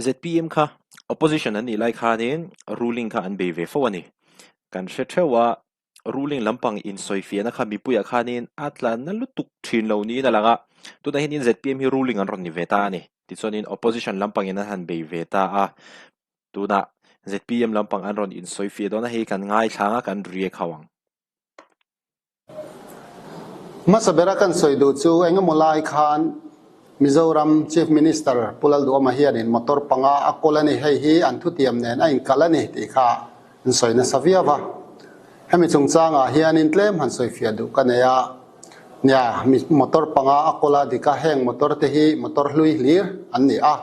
ZPM kha opposition an nih lai khanin ruling kha an bei ve fo a ni. Kan hre theuh a, ruling lampang insawifiahna kha mipuiah khanin a tlanna lutuk thin lo niin a lang a, tunah hianin ZPM hi ruling an rawn ni ve ta a ni. Tichuanin opposition lampangin an han bei ve ta a, tunah ZPM lampang an rawn insawifiah dawn a, hei kan ngaithla ang a, kan riak ho ang. Hmasa bera kan sawi duh chu engemaw lai khan Mizoram Chief Minister Pu Lalduhawma hianin motor panga a kawl a ni, hei hi an thutiam nen a inkal a ni tih kha an sawi nasa viau va. Hemi chungchangah hianin tlem han sawi fiah duh ka nei a, nia motor panga a kawl a dik a, heng motor te hi motor hlui hlir an ni a.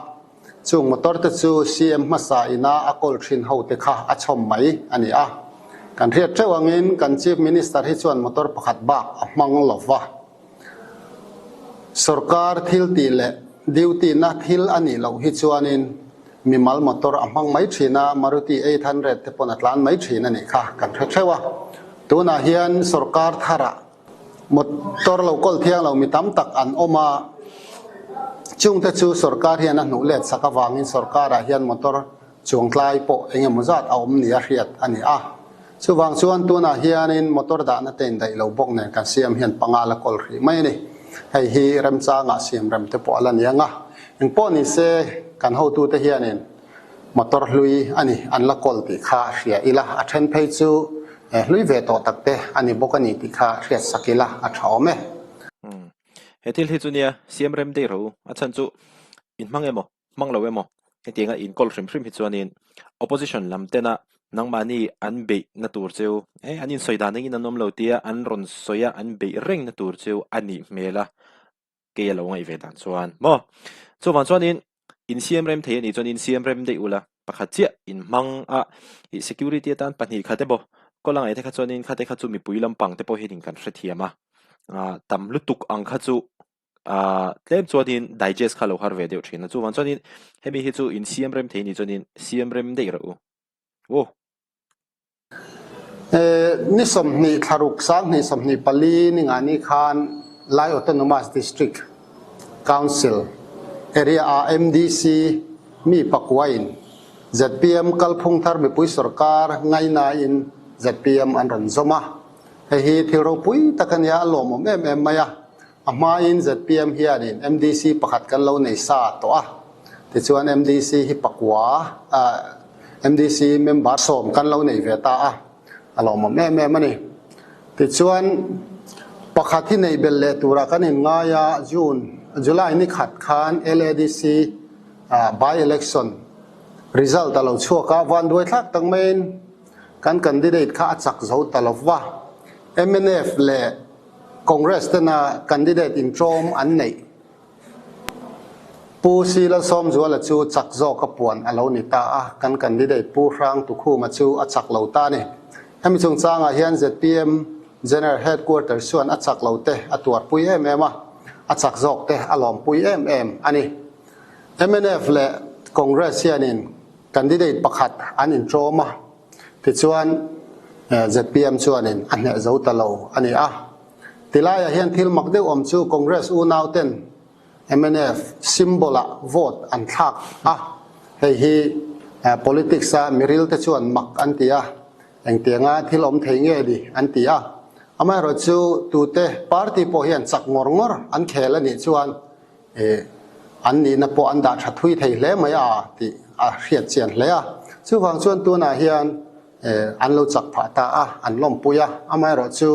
Chung motor te chu CM hmasa ina a kawl thin ho te kha a chhawm mai a ni a. Kan hriat theuh angin kan Chief Minister hi chuan motor pakhat bak a hmang lo va. Sorkar thil tih leh duty na thil a nih loh hi chuanin mimal motor a hmang mai thin a, Maruti 800 te pawn a tlan mai thin a nih kha kan hre theuh a. Tunah hian sorkar tharah Motor lo kawl thiang lo mi tam tak an awm a, chungte chu sorkar hian a hnuh let sak avangin sorkarah hian motor chuangtlai pawh eng emaw zat a awm nia hriat a ni a. Chuvang chuan tunah hianin motor dahna te indaih lo bawk nen kan siam hian panga la kawl hrih mai a ni. Hei hi remchangah siam rem te pawh a la ni ang a, engpawh ni se kan hotute hianin Motor hlui a ni, an la kawl tih kha hria ila, a then phei chu hlui ve tawh tak te a ni bawk a ni tih kha hriat sak ila a tha awm e. Umm. He thil hi chu nia, siam rem daih rawh u. A chhan chu in hmang emaw, hmang lo emaw, hetianga in kawl hrim hrim hi chuanin opposition lam tena nangmahni an beih na tur cheu, eh an insawi dan engin an awm lo tia an rawn sawi a, an beih reng na tur cheu a nih hmel a. Kei a lo ngaih ve dan chuan maw? Chuvang chuanin insiam rem thei a nih chuan insiam rem daih ula, pakhat chiah inhmang a ih security atan pahnih khat emaw kawl a ngaih te kha chuanin khate kha chu mipui lampang te pawh hianin kan hrethiam a, ah tam lutuk ang kha chu ah tlem chuanin digest kha a lo har ve deuh thin a, chuvang chuanin hemi hi chu insiam rem thei a nih chuanin siam rem daih rawh u. Aw. Ni 20 thlaruk 20 24 ni nga ni khan Lai Autonomous District Council area ah MDC mi pakua in zpm kalphung thar mipui sorkar ngaina in zpm an rawn zawm a. Hei hi thil ropui tak a nia, a lawmawm em em mai a. A hmain zpm hianin MDC pakhat kan lo nei sa tawh a, tichuan MDC hi pakua MDC member sawm kan lo nei ve ta a, a lawmawm em em a ni. Tichuan pakhat hi neih belh leh turah kan inngai a, June, July ni khat khan LADC by election result a lo chhuak a, vanduai thlak tak maiin kan candidate kha a chak zo ta lo va, mnf leh Congress tena candidate intrawm an neih Pu Si Lalsawmzuala chu chak zawka puan a lo ni ta a, kan candidate Pu Hrang Tukhuma chu a chak lo ta a ni. Hemi chungchangah hian zpm General Headquarters chuan a chak lo te a tuarpui em em a, a chak zawk te a lawmpui em em a ni. Mnf leh Congress hianin candidate pakhat an intrawm a. Tichuan, zpm chuanin a hneh zo ta lo a ni a. Tilaiah hian thil mak deuh awm chu Congress unauten mnf symbol-ah vote an thlak a, hei hi politics-a miril te chuan mak an ti a, engtianga thil awm thei nge ni an ti a. Amaherawhchu tute party pawh hian chak ngawr ngawr an khel a nih chuan Eh, an nihna pawh an dah tha thui thei hle mai a tih a hriat chian hle a. Chuvang chuan tunah hian eh an lo chak phah ta a, an lawmpui a. Amaherawh chu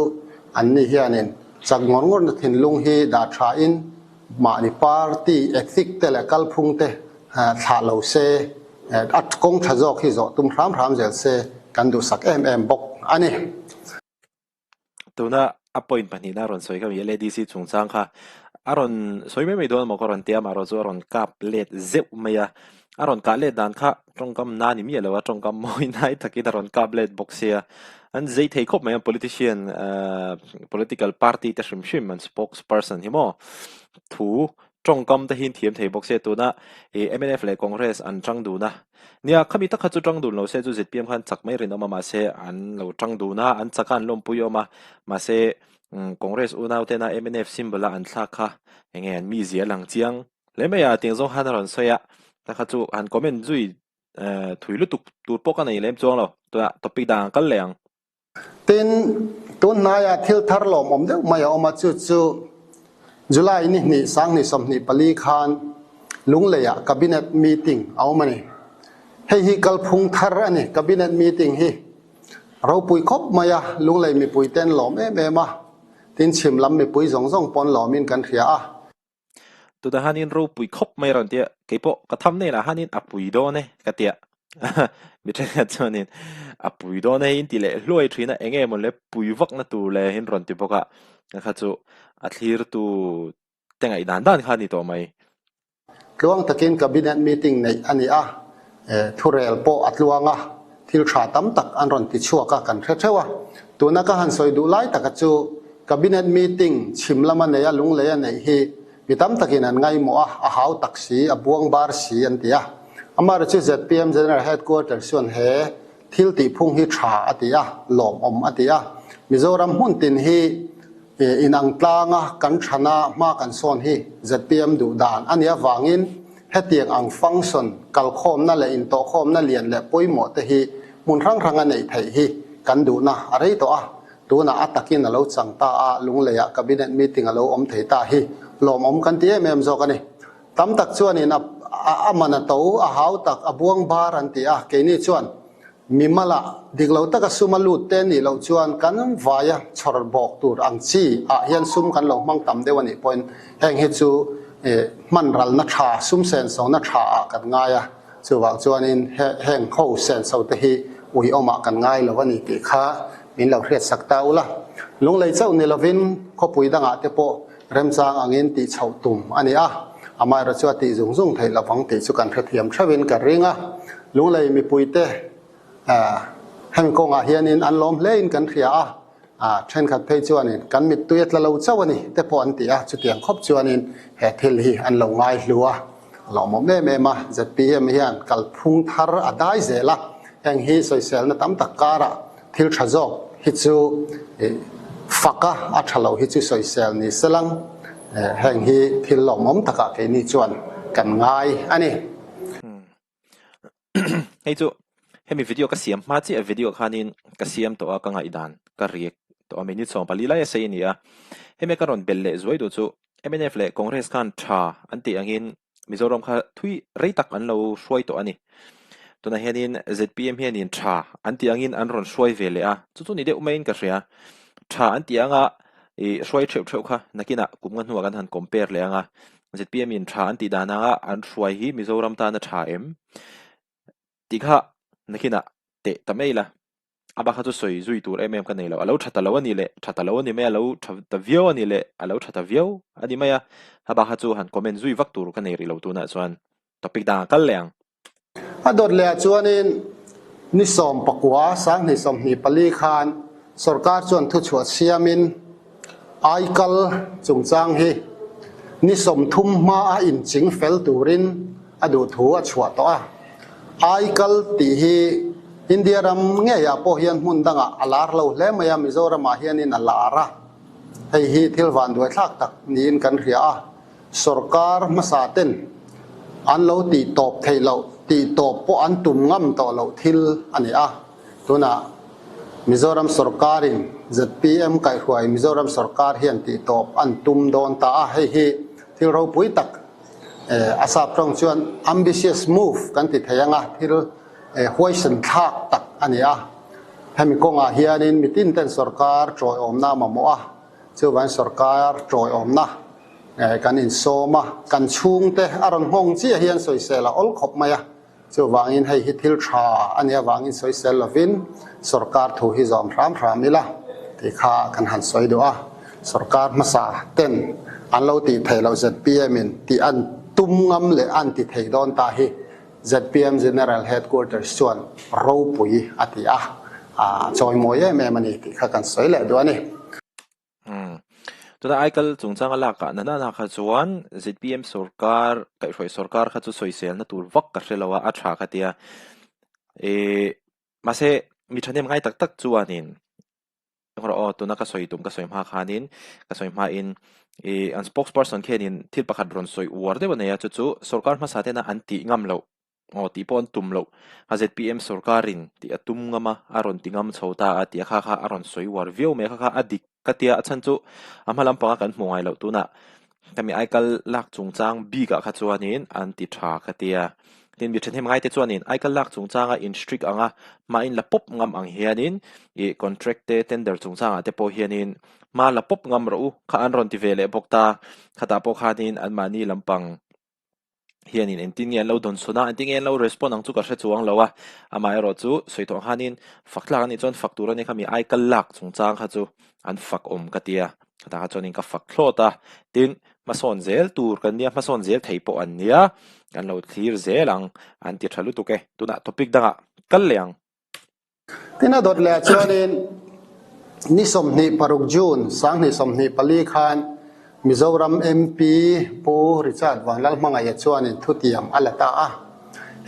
an ni hianin chak ngawr ngawrna thinlung hi dah thain mahni party ethic te leh kalphung te thlah lo se, a kawng tha zawk hi zawh tum hram hram zel se kan duhsak em em bawk a ni. Tuna a point pahnihna a rawn sawi kha mi LADC chungchang kha a rawn sawi mai mai dawn maw ka rawn tia amaherawh chu a rawn kap let zeuh mai a, a rawn kah let dan kha tawngkam na ni miah lo a tawngkam mawi nai takin a rawn kap let bawk sia, an zei thei khawp mai a politician ahh political party te hrim hrim an spokesperson hi maw thu Tawngkam te hi thiam thei bawk se tuna ih mnf leh Congress an tang dun a. Nia, khami tak kha chu tang dun lo se chu zpm khan chak mai rinawm a mahse an lo tang dun a, an chak a an lawmpui awm a. Mahse Congress unau tena mnf symbol a an thlak kha enge an mizia a lang chiang hle mai a tiang zawng khan a rawn sawi a. Ta kha chu han comment zui thui lutuk tur pawh ka nei lem chuang lo. Tunah topic dang kal leh ang. Tin, tun hnaiah thil thar lawmawm deuh mai a awm a, chu chu July ni hnih sanghnih 24 khan Lungleiah Cabinet meeting a awm a ni. Hei hi kalphung thar a ni, Cabinet meeting hi ropui khawp mai a, Lunglei mipui ten lawm em em a, tin chhim lam mipui zawng zawng pawn lawmin kan hria a. Tunah hianin ropui khawp mai a rawn ti a, keipawh ka tham hnenah hianin a pui dawn e ka ti a, mi thenkhat chuanin a pui dawn e in ti leh hluai thin a, eng nge maw le pui vakna tur le in rawn ti bawk a, kha chu a thlirtu te ngaih dan dan kha a ni tawh mai. Tluang takin Cabinet meeting neih a ni a, thurel pawh a tluang a, thil tha tam tak an rawn ti chhuak a kan hre theuh a. Tuna ka han sawi duh lai taka chu Cabinet meeting chhim lama neia lunglei a neih hi mi tam takin an ngaihmawh a, a hau tak si, a buang bar si an ti a. Amaherawhchu chu zpm General Headquarters chuan he thil tihphung hi tha a ti a, lawmawm a ti a. Mizoram hmun tin hi inang tlanga kan thana hma kan sawn hi zpm duh dan a nih avangin hetiang ang function kalkhawmna leh intawhkhawmna lian leh pawimawh te hi hmun hrang hranga neih theih hi kan duhna a rei tawh a. Tunah a takin a lo chang ta a, Lungleiah Cabinet meeting a lo awm thei ta hi lawmawm kan ti em em zawk a ni. Tam tak chuanin a a man a to, a hau tak, a buang bar an ti a, keini chuan mimala dik lo taka sum a lut te nih loh chuan kan vaia chhawr bawk tur ang chi ah hian sum kan lo hmang tam deuh a nih pawhin heng hi chu hman ralna tha, sum sensona tha ah kan ngai a. Chuvang chuanin heng ho senso te hi uiawmah kan ngai lo a ni tih kha min lo hriatsak ta ula. Lunglei chauh ni lovin khawpui dangah te pawh remchang angin tih chhoh tum a ni a, amaherawh chu a tih zung zung theih lovang tih chu kan hrethiam theuhin ka ring a. Lunglei mipuite heng kawngah hianin an lawm hlein kan hria a, thenkhat phei chuanin kan mittui a tla lo chauh a ni te pawh an ti a, chutiang khawp chuanin he thil hi an lo ngai hlu a. A lawmawm em em a, zpm hian kalphung thar a dai zel a, heng hi sawiselna tam tak karah thil tha zawk hi chu fak a, a tha lo hi chu sawisel ni se lang, heng hi thil lawmawm takah keini chuan kan ngai a ni. Hei chu hemi video ka siam hma chiah video khanin ka siam tawh a ka ngaihdan ka react tawh a minute 14 lai a sei a ni a. Hemi ka rawn belh leh zuai duh chu mnf leh Congress khan tha an tih angin Mizoram kha thui rei tak an lo hruai tawh a ni. Tunah hianin zpm hianin tha an tih angin an rawn hruai ve leh a, chu chu ni deuh maiin ka hria. Tha an tih anga ih hruai theuh theuh kha nakinah kum nga hnuah kan han compare leh ang a. Zpm in tha an tih dan anga an hruai hi Mizoram tan a tha em? Tih kha nakinah teh ta mai la. A bak kha chu sawi zui tur em em ka nei lo. A lo tha ta lo a ni leh tha ta lo a ni mai a, a lo tha ta viau a ni leh a lo tha ta viau a ni mai a. A bak kha chu han comment zui vak tur ka nei rih lo tunah chuan topic dangah kal leh ang. A dawt lehah chuanin ni 19 2024 khan sorkar chuan thuchhuah siamin aikal chungchang hi ni 30 hmaa inching fel turin a duh thu a chhuah tawh a. Aikal tih hi India ram ngeiah pawh hian hmun dangah a lar lo hle mai a, Mizoramah hianin a lar a. Hei hi thil vanduaithlak tak niin kan hria a. Sorkar hmasa ten an lo tih tawp theih loh, tih tawp pawh an tum ngam tawh loh thil a ni a. Tunah Mizoram sorkarin zpm kaihhruai Mizoram sorkar hian tih tawp an tum dawn ta a, hei hi thil ropui tak a sap tawng chuan ambitious move kan ti thei ang a, thil huaisen thlak tak a ni a. Hemi kawngah hianin mitin ten sorkar tawiawmna a mamawh a, chuvangin sorkar tawiawmna Kan insawm a, kan chhungte a rawn nghawng chiah hian sawisel a awl khawp mai a, chuvangin hei hi thil tha a nih avangin sawisel lovin sorkar thu hi zawm hram hram ila tih kha kan han sawi duh a, sorkar hmasa ten an lo tih theih loh zpm in tih an tum ngam leh an ti thei dawn ta hi zpm General Headquarters chuan ropui a ti a, a chawimawi em em a ni tih kha kan sawi leh duh a ni. Umm. Tuna aikal chungchanga lakah nana na kha chuan zpm sorkar kaihhruai sorkar kha chu sawiselna tur vak ka hre lo a, a tha ka tia. Ih mahse mi thahnem ngai tak tak chuanin. Rawh aw, tuna ka sawi tum ka sawi hma khanin ka sawi hmain ih an spokesperson khianin thil pakhat rawn sawi uar deuh a nei a, chu chu sorkar hmasa tena an tih ngam loh aw tih pawh an tum loh a zpm sorkarin tih a tum ngam a, a rawn ti ngam chho ta a tih a kha kha a rawn sawi uar viau mai a, kha kha a dik ka tia a chhan chu a hma lampanga kan hmu ngai loh tunah Hemi aikal lak chungchang bikah kha chuanin an ti tha ka tia. Tin, mi thahnem ngaite chuanin aikal lak chungchanga in strict anga hma in la pawp ngam ang hianin ih contract te tender chungchangah te pawh hianin hma la pawp ngam rawh u kha an rawn ti ve leh bawk ta. Khatah pawh khanin anmahni lampang hianin engtin nge an lo dawn chhun a, engtin nge an lo respond ang chu ka hre chuang lo a. Amaherawh chu sawi tawh ang khanin fak tlak anih chuan fak tur a ni kha mi aikal lak chungchang kha chu an fak awm ka tia. Khatah kha chuanin ka fak thlawt a, tin hmasawn zel tur kan nia, hmasawn zel thei pawh an nia, kan lo thlir zel ang an ti tha lutuk e. Tunah topic dangah kal leh ang. Tin a dawt leh ah chuanin ni 26 June 2024 khan Mizoram MP Pu Richard Vanlalhmangaia chuanin thutiam a la ta a.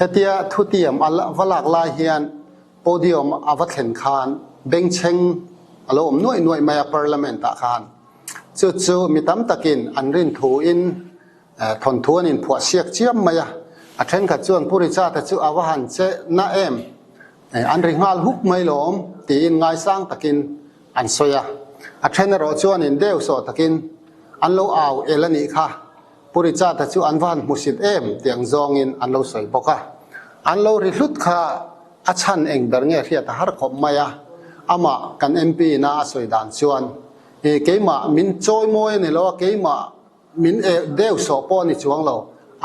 Hetia thutiam a va lak lai hian Podium a va thlen khan bengchheng a lo awm nuaih nuaih mai a Parliament ah khan. Chu chu mi tam takin an rin thu in thawnthu an inphuah siak chiam mai a. A thenkhat chuan Pu Richard-a chu a va han che na em? An ri nghal huk mai lawm tiin ngaisang takin an sawi a. A then erawh chuan in deu sawh takin an lo au el a nih kha. Pu Richard-a chu an va han hmusit em tih ang zawngin an lo sawi bawk a. An lo ri hlut kha a chhan eng ber nge hriat a har khawp mai a. Amah kan MP ina a sawi dan chuan, Ih, keimah min chawi mawi a ni lo a, keimah min eh deuh sawh pawh a ni chuang lo.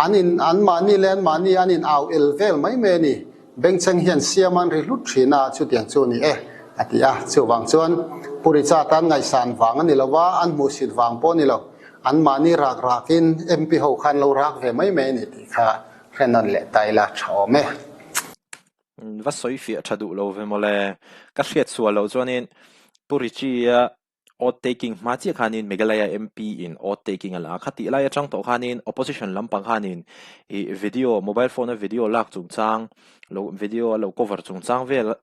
An in, anmahni leh anmahni an in au el vel mai mai a ni. Bengchheng hian siam an ri hlut thin a, chutiang chu a ni e, a ti a. Chuvang chuan Pu Richard-a an ngaihsan vang a ni lo va, an hmuhsit vang pawh a ni lo. Anmahni rak rakin MP ho khan lo rak ve mai mai a ni tih kha hre nawn leh ta ila tha awm e. Va sawi fiah tha duh lo ve mawle. Ka hriat sual loh chuanin Pu Richie-a Oath taking hma chiah khanin Meghalaya MP in oath taking a la a, khatih lai atang tawh khanin opposition lampang khanin ih video mobile phone a video lak chungchang lo video a lo cover chungchang vel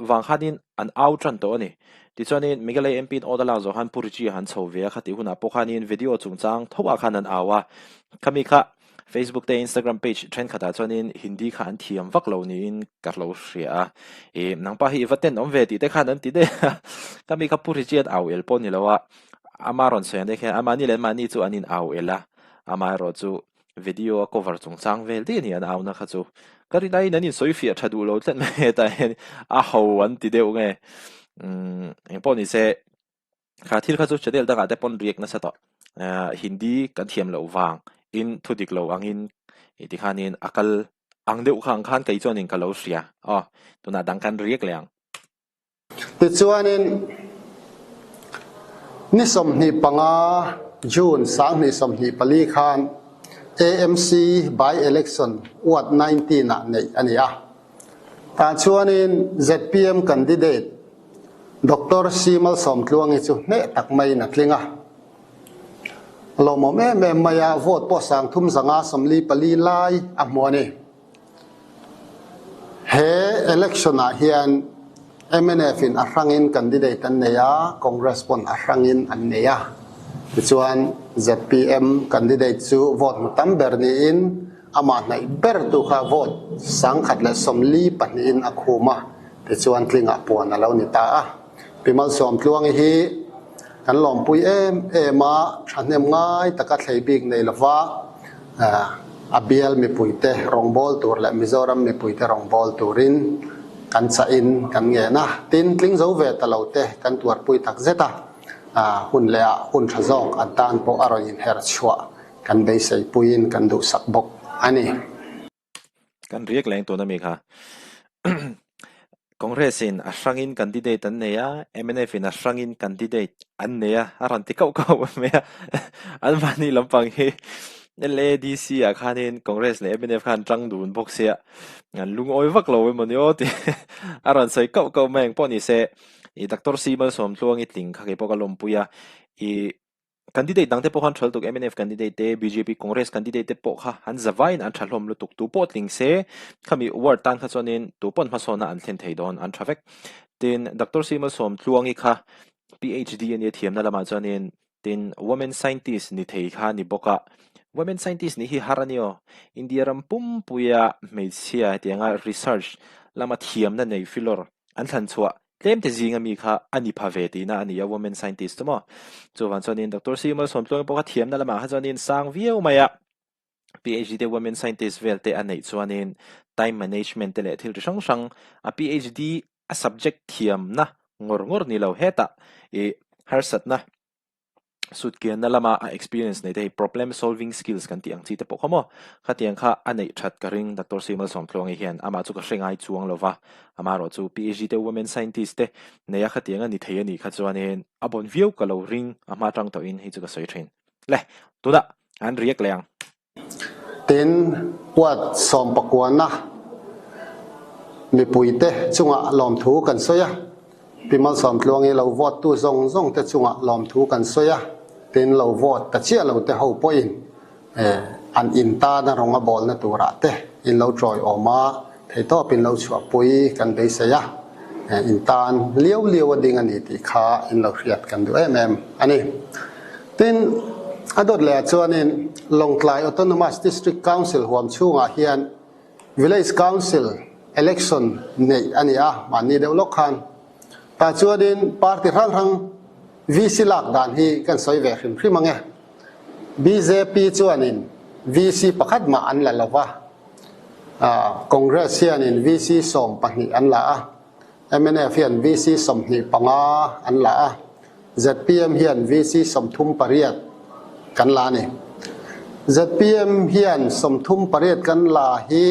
vang khanin an au tan tawh a ni. Tichuanin Meghalaya MP in oath a lak zawh khan Pu Richie a han chho ve a, khatih hunah pawh khanin video chungchang tho ah khan an au a, khami kha Facebook te Instagram page thenkhatah chuanin Hindi kha an thiam vak lo niin ka lo hria a, ih nangpa hi i va ten awm ve tih te khan an ti daih a, ka mi kha Pu Richie-an au el pawh ni lo a, ama rawn sawi ang te khian amahni leh anmahni chu an in au el a, amaherawh chu video a cover chungchang vel daih a ni an au na kha chu ka rin aiin an insawi fiah tha duh lo tlat mai hetah hian a ho an ti deuh nge umm engpawh ni se. Kha thil kha chu channel dangah te pawn riak nasa tawh. Eh Hindi kan thiam loh vang in thu dik lo angin ih tikhanin a kal ang deuh kha ang khan kei chuanin ka lo hria. Aw tunah dang khan riak leh ang. Tichuanin ni 25 June 2024 khan AMC by election ward 19 ah neih a ni a. Tah chuanin zpm candidate Doctor C Malsawmtluangi chu hneh tak maiin a tling a. Lawmawm em em mai a, vote pawh 3544 lai a hmu a ni. He election ah hian mnf in a hrangin candidate an nei a, Congress pawn a hrangin an nei a. Tichuan zpm candidate chu vote hmu tam ber niin amah hnaih ber tu kha vote 1042 in a khum a. Tichuan tlingah puan a lo ni ta a. Pi Malsawmtluangi hi kan lawmpui em em a, thahnem ngai taka thlei bik nei lova a bial mipuite rawngbâwl tur leh Mizoram mipuite rawngbâwl turin kan chahin kan ngen a. Tin, tling zo ve ta lo te kan tuarpui tak zet a, hun leh ah hun tha zawk an tan pawh a rawn inher chhuah kan beiseipuiin kan duhsak bawk a ni. Kan riak leng tun ami kha. Congress in a hrangin candidate an nei a, mnf in a hrangin candidate an nei a, a rawn ti kauh kauh mai a. An mahni lampang hi LADC ah khanin Congress leh mnf khan tang dun bawk sia, an lungawi vak lo emaw ni aw tih a rawn sawi kauh kauh mai ang pawh ni se. I Doctor C Malsawmtluangi tling kha keipawh ka lawmpui a, i Candidate dangte pawh khan tha lutuk, mnf candidate te, bjp, Congress candidate te pawh kha an zavaiin an tha hlawm lutuk. Tu pawh tling se, khami ward tan kha chuanin tu pawn hmasawnna an thlen thei dawn, an tha vek. Tin, Doctor Simalsawmtluangi kha PhD a nia thiamna lamah chuanin tin women scientist ni thei kha a ni bawk a. Women scientist nih hi har a ni aw. India ram pumpuia hmeichhia hetianga research lama thiamna nei filawr an thlan chhuah tlemte zinga mi kha a ni pha ve tihna a ni a women scientist chu maw. Chuvang chuanin Doctor Simalsawmtluangi pawh kha thiamna lamah kha chuanin sang viau mai a. PhD te women scientist vel te a neih chuanin time management te leh thil chi hrang hrang a PhD a subject thiamna ngawr ngawr ni lo hetah ih harsatna sutkianna lama a experience nei te hi problem solving skills kan tih ang chi te pawh kha maw khatiang kha a neih that ka ring Doctor Simalsawmtluangi hian amah chu ka hre ngai chuang lo va amaherawhchu PhD te women scientist te nei a khatiang a ni thei a nih kha chuanin a bawn viau ka lo ring a hma tang tawhin hei chu ka sawi thin. Le, tunah an riak leh ang. Tin, huat sawmpakuana mipuite chungah lawmthu kan sawi a, Pi Malsawmtluangi lo vote tu zawng zawng te chungah lawmthu kan sawi a, tin lo vote ta chiah lo te ho pawhin an in tana rawng a bawlna turah te in lo tawiawm a, theihtawp in lo chhuahpui kan beisei a, in tan liau liau a ding a ni tih kha in lo hriat kan duh em em a ni. Tin, a dawt leh ah chuanin Lawngtlai Autonomous District Council huam chhungah hian Village Council election neih a ni a, mahni deuh lawk khan. Tah chuanin party hrang hrang VC lak dan hi kan sawi ve hrim hrim ang e. Bjp chuanin VC pakhat mah an la lo va, Congress hianin VC 12 an la a, mnf hian VC 25 an la a, zpm hian VC 38 kan la a ni. Zpm hian 38 kan la hi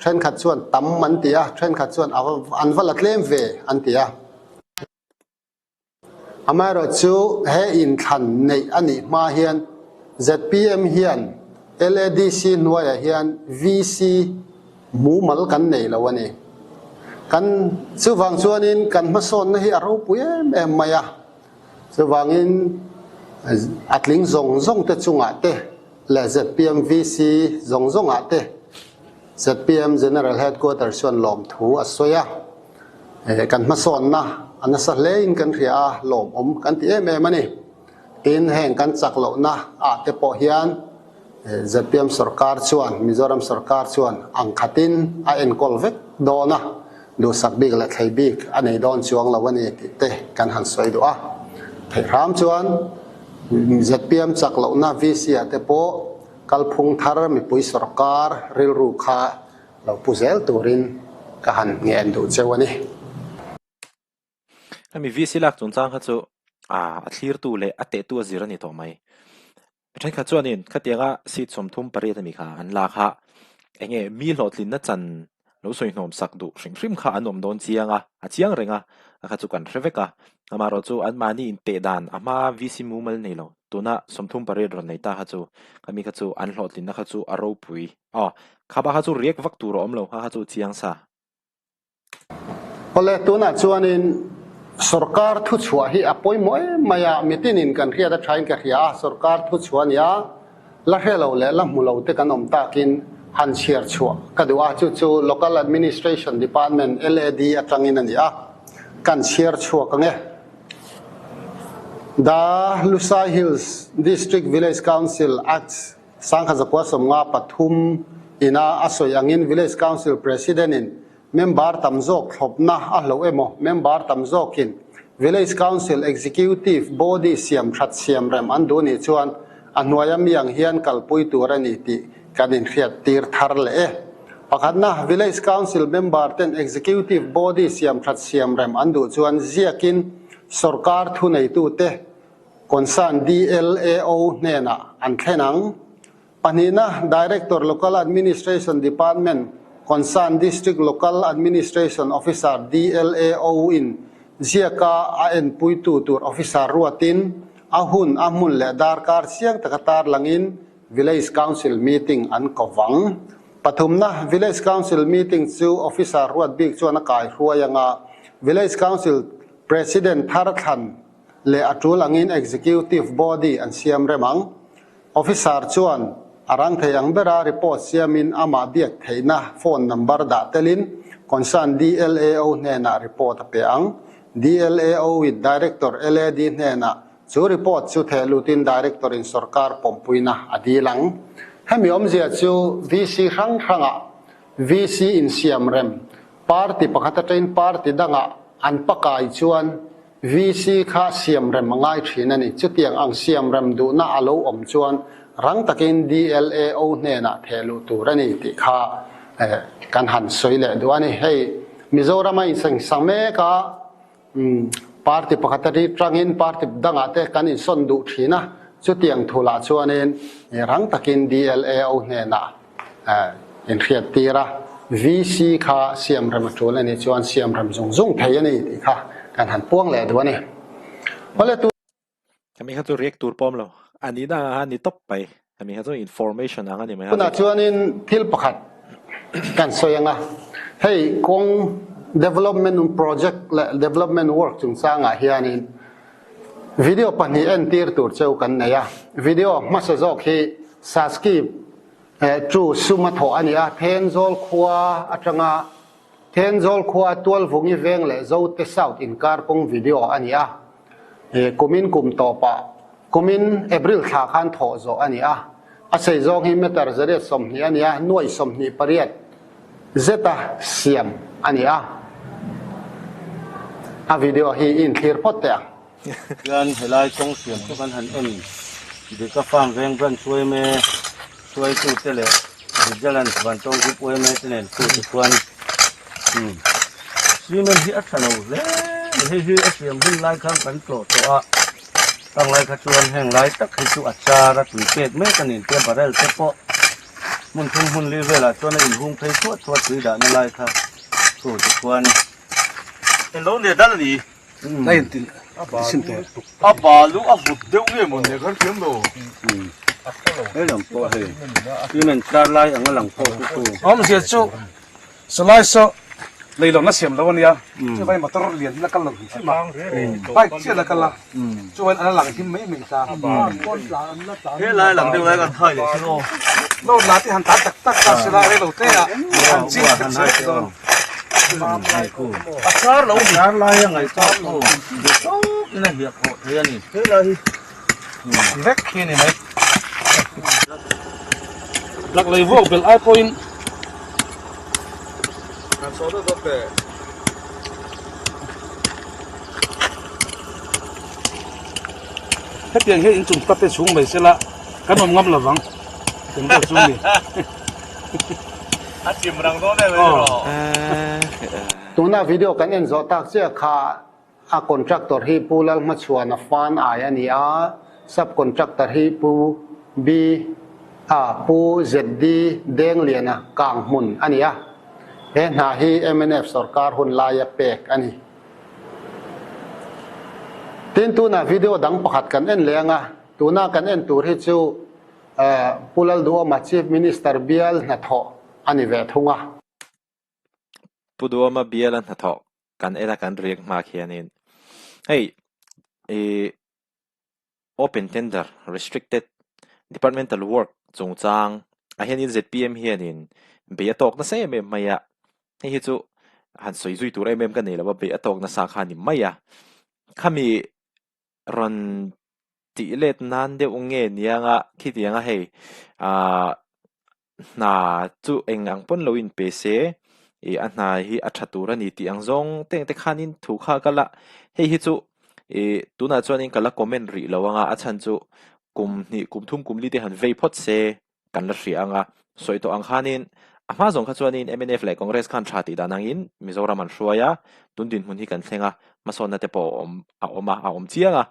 thenkhat chuan tam an ti a, thenkhat chuan an va la tlem ve an ti a. Amaherawhchu he inthlan neih a nih hma hian zpm hian LADC hnuaiah hian VC mumal kan nei lo a ni. Kan chuvang chuanin kan hmasawnna hi a ropui em em mai a, chuvangin a tling zawng zawng te chungah te leh zpm VC zawng zawngah te zpm General Headquarters chuan lawmthu a sawi a. Kan hmasawnna a nasa hlein kan hria a, lawmawm kan ti em em a ni. Tin, heng kan chak lohna ah te pawh hian zpm sorkar chuan, Mizoram sorkar chuan ang khatin a enkawl vek dawn a, duhsak bik leh thlei bik a nei dawn chuang lo a ni tih te kan han sawi duh a. Theih hram chuan zpm chak lohna VC ah te pawh kalphung thar mipui sorkar rilru kha Lo pu zel turin ka han ngen duh cheu a ni. Hemi VC lak chungchang kha chu a thlirtu leh a tehtu a zir a ni tawh mai. Thenkhat chuanin khatianga seat 38 a ni kha an lak a, enge mi hlawhtlinna chan lo sawi hnawm sak duh hrim hrim kha an awm dawn chiang a, a chiang reng a, a kha chu kan hre vek a. Amaherawhchu anmahni inteh dan a hma VC mumal nei lo, tuna 38 rawn nei ta kha chu khami kha chu an hlawhtlinna kha chu a ropui. Aw, kha bak kha chu riak vak tur a awm lo, kha kha chu chiang sa. Awle, tunah chuanin sorkar thuchhuah hi a pawimawh em mai a, mitinin kan hriat a thain ka hria a, sorkar thuchhuah a nia, la hre lo leh la hmu lo te kan awm takin han chhiar chhuah ka duh a, chu chu Local Administration Department, LAD, atangin a ni a, kan chhiar chhuak ang e. The Lusai Hills District Village Council Act Sangha zakua 53 ina a sawi angin Village Council President in member tam zawk thlawpna a hloh emaw member tam zawkin Village Council Executive Body siam that siam rem an duh nih chuan a hnuaia mi ang hian kalpui tur a ni tih kan inhriat tir thar leh e. Pakhatna, Village Council member ten Executive Body siam that siam rem an duh chuan ziakin sorkar thuneitute Concern DLAO hnenah an thlen ang. Pahnihna, Director Local Administration Department Concern District Local Administration Officer DLAO in ziaka a enpuitu tur officer ruatin a hun, a hmun leh darkar chiang taka tarlangin Village Council meeting an ko vang. Pathumna, Village Council meeting chu officer ruat bik chuan a kaihruai anga Village Council President thar thlan leh a tul angin Executive Body an siam rem ang. Officer chuan A rang thei ang bera report siamin amah biak theihna phone number dah telin concern DLAO hnenah report a pe ang. DLAO with Director LAD hnenah chu report chu theh lutin Director in sorkar pawmpuina a dil ang. Hemi awmzia chu VC hrang hrangah VC insiam rem party pakhat atangin party dangah an pakai chuan VC kha siam rem a ngai thin a ni. Chutiang ang siam rem duhna a lo awm chuan rang takin DLAO hnenah theh luh tur a ni tih kha kan han sawi leh duh a ni. Hei Mizoram a insengsa mek a, party pakhat a ri tangin party dangah te kan insawn duh thin a, chutiang thulah chuanin rang takin DLAO hnenah inhriat tir a, VC kha siam rem a tul a nih chuan siam rem zung zung thei a ni tih kha kan han puang leh duh a ni. Awle tu. Hemi kha chu react tur pawm lo. A nihna ang kha a ni tawp mai. Hemi kha chu information ang a ni mai. Tunah chuanin thil pakhat kan sawi ang a, hei kawng development project leh development work chungchangah hianin video pahnih entir tur cheu kan nei a. Video hmasa zawk hi Saski Chu sum a thawh a ni a, Thenzawl khua atanga Thenzawl khua Tualvungi veng leh Zote South inkar kawng video a ni a. Kumin kum tawpah, kumin April thla khan thawh zawh a ni a. A sei zawng hi meter 120 a ni a, nuai 28 zeta siam a ni a. A video hi i inthlir phawt teh ang. Chuan helai kawng siam chu kan han en Dika Farm veng branch yma hruaitute leh Vigilance Vantawng Group yma te nen chu tichuan umm cement hi a tha lo hle hei hi a siam hun lai khan kan tlawh tawh a tang lai kha chuan heng lai tak hi chu a char a tui pek mek a ni tia barrel te pawh hmun thum hmun li velah chuan a inhung phei thuah thuah tui dahna lai kha chu tichuan Englo nia dal a ni. A balu a vut deuh nge maw ni kan thiam lo. Hei lang pawh hei cement tlar lai ang a lang pawh chu chu. Awmzia chu salai saw lei lohna siam lo ania chuvai motor lian hi la kal lo hrim hrim a bike chiah la kal a chuan an la lang him mai mai ta. He lai lang deuh lai kan thai leh sin aw. Load la te han tan tak tak ta sela rei lo te a han chin khat zel dawn. A char lo char lai a ngaihtuah chu duh tawk in a hiah khawh thei a ni. He lai hi vek khi a ni mai. Lak lei vuak belh ai pawhin. Kan saw deuh deuh teh. Hetiang hian inchung tak te chhung mai sela kan awm ngam lovang eng deuh chu a ni. A chim rang dawn em em rawh. Tuna video kan en zawh tak chiah kha a contractor hi Pu Lalhmachhuana Fan Ai a ni a, sub contractor hi Pu B a Pu ZD Dengliana Kanghmun a ni a. He hna hi mnf sorkar hun laia pek a ni. Tin tuna video dang pakhat kan en leh anga, tuna kan en tur hi chu Pu Lalduhawma Chief Minister bial hnathawh a ni ve thung a. Pu Duhawma bial a hnathawh kan en a kan riak hma khianin hei ih open tender restricted departmental work chungchang ah hianin zpm hianin bei a tawk nasa em em mai a hei hi chu han sawi zui tur em em ka nei lo a bei a tawk nasa kha a ni mai a khami rawn tih let nan deuh nge niang a khitiang a hei ahh hna chu eng ang pawn lo in pe se ih a hna hi a tha tur a ni tih ang zawng te ang te khanin thu kha a kal a hei hi chu ih tunah chuanin ka la comment rih lo ang a a chhan chu kum hnih kum thum kum li te han vei phawt se kan la hria ang a sawi tawh ang khanin a hma zawng kha chuanin mnf leh Congress khan tha tih dan angin Mizoram an hruai a tun dinhmun hi kan thleng a hmasawnna te pawh a awm a awm a a awm chiang a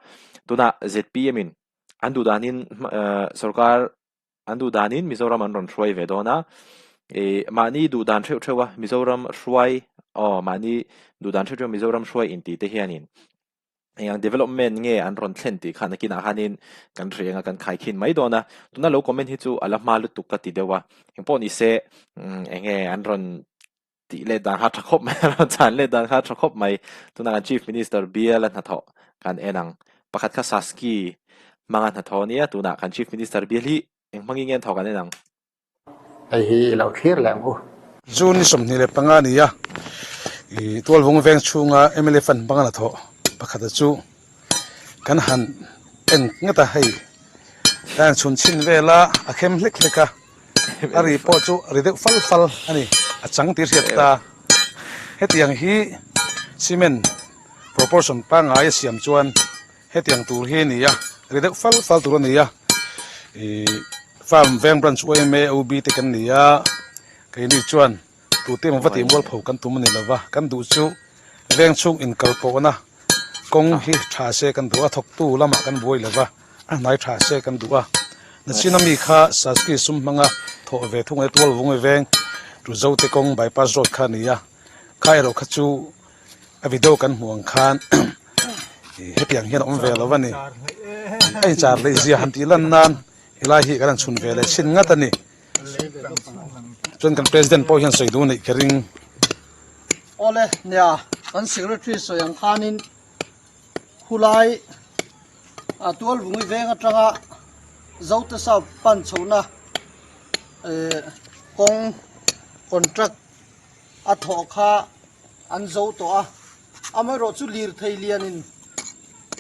tunah zpm in an duh danin sorkar An duh danin Mizoram an rawn hruai ve dawn a, ih mahni duh dan theuh theuh a Mizoram hruai aw mahni duh dan theuh theuh Mizoram hruai intih te hianin eng ang development nge an rawn thlen tih khan nakinah khanin kan hreh anga kan khaikhin mai dawn a, tuna lo comment hi chu a la hma lutuk ka ti deuh a, engpawh ni se eng nge an rawn tih let dan kha tha khawp mai a rawn chhan let dan kha tha khawp mai tunah kan chief minister bial a hnathawh kan en ang pakhat kha Saski hmanga hnathawh a nia tunah kan chief minister bial hi. Eng hmangin nge an thawk an en ang? Hei hi i lo thlir leh ang u. June ni 25 a ni a, i Tualvung veng chhunga mla fund hmanga hnathawh pakhata chu kan han en ngat a, hei a han chhun chhin vel a, a khem hlek hlek a, a ri pawh chu a ri deuh fal fal a ni, a chang tih hriat ta. Hetiang hi cement proportion pangngai a siam chuan Hetiang tur hi a ni a, ri deuh fal fal tur a ni a, ih farm veng branch yma OB te kan ni a, keini chuan tute emaw va tih mual pho kan tum a ni lo va, kan duh chu veng chhung inkal pawhna kawng hi tha se kan duh a, thawktu lamah kan buai lo va, a hnai tha se kan duh a, nachin ami kha Saski sum hmanga thawh ve thung a tual vung veng Tuzote kawng bypass road kha a ni a, kha erawh kha chu A video kan hmuh ang khan hetiang hian a awm ve lo a ni. A inchar leh zia han tih lan nan helai hi kan han chhun ve leh chhin ngat a ni. Chuan kan president pawh hian sawi duh neih ka ring. Awle nia kan secretary sawi ang khanin khulai a tualvungi veng atanga Zote South pan chhohna kawng contract a thawh kha an zo tawh a, amaherawh chu lirthei lianin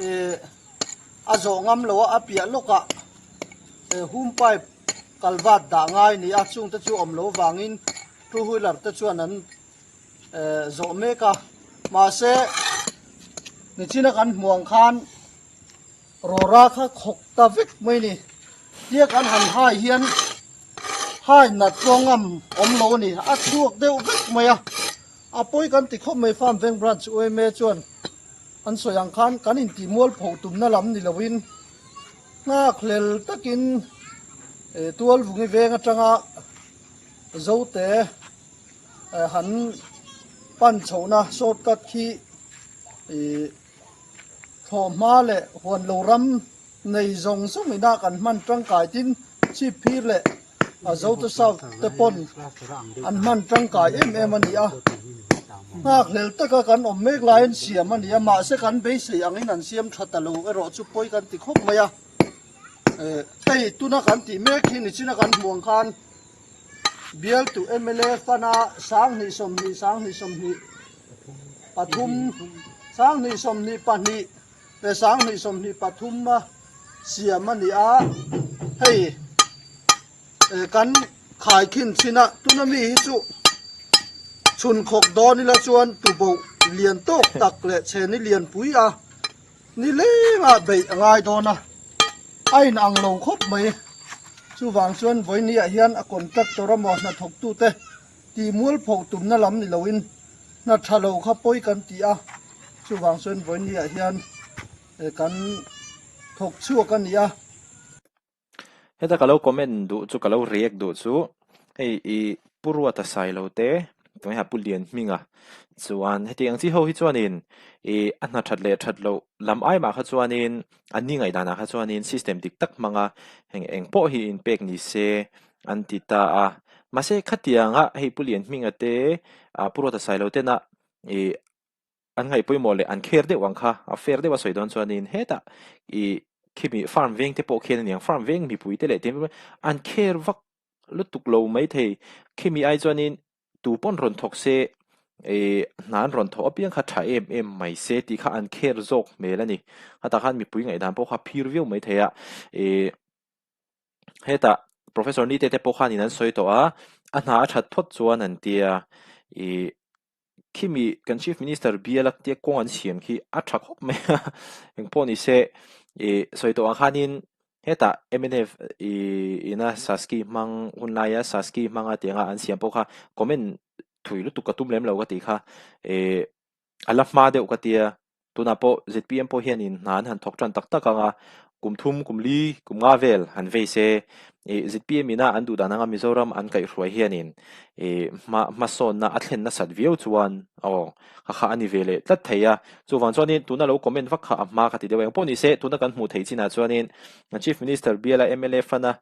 eh a zawh ngam lo a, a piah lawkah eh hum pipe kalvat dah ngai a ni a, chungte chu awm lo vangin two wheeler te chuan an eh zawh mek a, mahse nichina kan hmuh ang khan Rawra kha khawk ta vek mai ni. Tia kan han hai hian hai nat pawh ngam awm lo a ni. A chhuak deuh vek mai a. A pawi kan ti khawp mai Farm Veng Branch yma chuan an sawi ang khan kan intih mualpho tumna lam ni loin nghakhlel takin Tualvungi veng atanga Zote han pan chhohna shortcut khi Thlawhhma leh huan lo ram nei zawng zawng ina kan hman tangkai tin chip phir leh a Zote South te pawn an hman tangkai em em a ni a. Nghakhlel taka kan awm mek laiin siam a ni a, mahse kan beisei angin an siam tha ta lo erawh chu pawi kan ti khawp mai a. Hei tuna kan tih mek hi nichina kan hmuh ang khan bialtu mla fana 2020 2020 pathum 2022 leh 2023 a siam a ni a, hei kan khaikhin chin a tuna mi hi chu chhun khawk dawn ila chuan tuboh lian tawk tak leh chheni lianpui a ni lengah beih a ngai dawn a, a inang lo khawp mai. Chuvang chuan vawinia hian a contractor emaw hnathawktute tih mualpho tumna lam ni loin hna tha lo kha pawi kan ti a, chuvang chuan vawinia hian kan thawk chhuak a ni a. Heta ka lo comment duh chu ka lo react duh chu hei i Pu Ruata Sailo te tunah Pu Lianhminga chuan hetiang chi ho hi chuanin i a hna that leh that loh lam ai mah kha chuanin an ni ngaihdanah kha chuanin system dik tak hmanga heng eng pawh hi inpek ni se an ti ta a mahse khatianga hei Pu Lianhminga te ah Pu Ruata Sailo tena ih an ngaih pawimawh leh an kher deuh ang kha a fair deuh a sawi dawn chuanin hetah ih khimi farm veng te pawh khian a niang farm veng mipui te leh tin an kher vak lutuk lo maithei khimi ai chuanin tu pawn rawn thawk se ih hna an rawn thawh apiang kha tha em em mai se tih kha an kher zawk hmel a ni khatah khan mipui ngaihdan pawh kha phir viau maithei a ih. Hetah Professor Nite te pawh khanin an sawi tawh a, a hna a that phawt chuan an tia ih khimi kan Chief Minister bial a tia kawng an siam khi a tha khawp mai a, engpawh ni se ih sawi tawh ang khanin hetah mnf ih ina Saski hmang hun laia Saski hmanga tianga an siam pawh kha comment thui lutuk ka tum lem lo ka tih kha ih A la hma deuh ka tia, tunah pawh zpm pawh hianin hna an han thawk tan tak tak ang a, kum thum, kum li, kum nga vel han vei se, ih zpm ina an duh dan anga Mizoram an kaihhruai hianin ih hma hmasawnna a thlen nasat viau chuan aw kha kha a ni ve leh tlat thei a, chuvang chuanin tuna lo comment vak kha a hma ka ti deuh eng pawh ni se, tuna kan hmuh theih chinah chuanin Chief Minister biala mla fana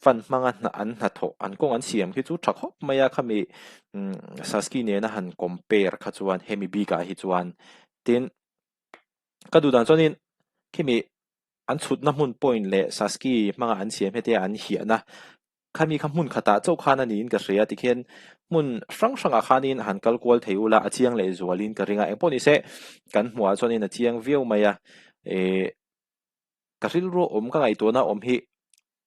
Fund hmanga hna an hnathawh an kawng an siam khi chu tha khawp mai a khami Saski nena han compare kha chuan hemi bikah hi chuan tin ka duh dan chuanin khimi an chhutna hmun point leh Saski hmanga an siam hetia an hiahna khami kha hmun khatah chauh khan a niin ka hria tikhian hmun hrang hrangah khanin han kal kual thei ula a chiang leh zualin ka ring a engpawh nise kan hmuhah chuanin a chiang viau mai a eh ka rilru awm ka ngaihtuahna awm hi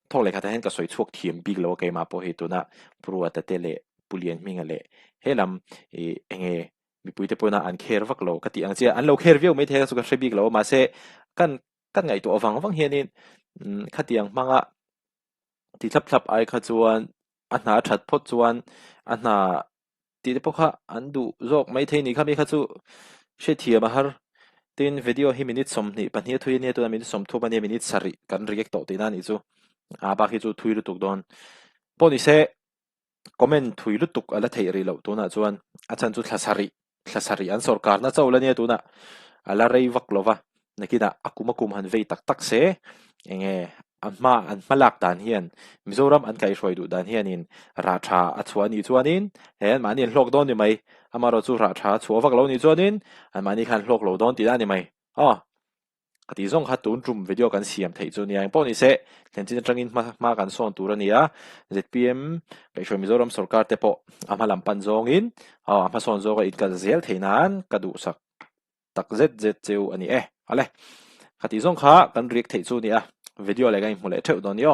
thawk leh khatah hian ka sawi chhuak thiam bik lo a keimah pawh hi tuna Pu Ruata te leh Pu Lianhminga leh he lam ih enge mipuite pawhin an kher vak lo ka tih ang chiah an lo kher viau maithei a chu ka hre bik lo a mahse kan kan ngaihtuah vang vang hianin khatiang hmanga ti thlap thlap ai kha chuan a hna a that phawt chuan a hna tih te pawh kha an duh zawk maithei ni kha mi kha chu hriatthiam a har. Tin video hi minute 22 a thui a nia tuna minute 30 a nia minute sarih kan react tawh tihna a nih chu a bak hi chu thui lutuk dawn. Pawh ni se comment thui lutuk a la theih rih loh tunah chuan a chhan chu thla sarih thla sarih an sawrkarna chauh la nia tunah a la rei vak lo va nakinah a kum a kum han vei tak tak se enge a hma an hma lak dan hian Mizoram an kaihhruai duh dan hianin rah tha a chhuah anih chuanin he anmahni an hlawk dawn ni mai amaherawhchu chu rah tha a chhuah vak lo anih chuanin anmahni khan hlawk lo dawn tih a ni mai aw. Ka tih zawng kha tun tum video kan siam theih chu nia engpawh ni se thlen chin atangin hma hma kan sawn tur a ni a zpm kaihhruai Mizoram sorkar te pawh a hma lam pan zawngin aw a hmasawn zawk a inkal zel theih nan ka duhsak tak zet zet cheu a ni e. Ale ka tih zawng kha kan react theih chu nia video leh kan inhmu leh theuh dawn ni aw.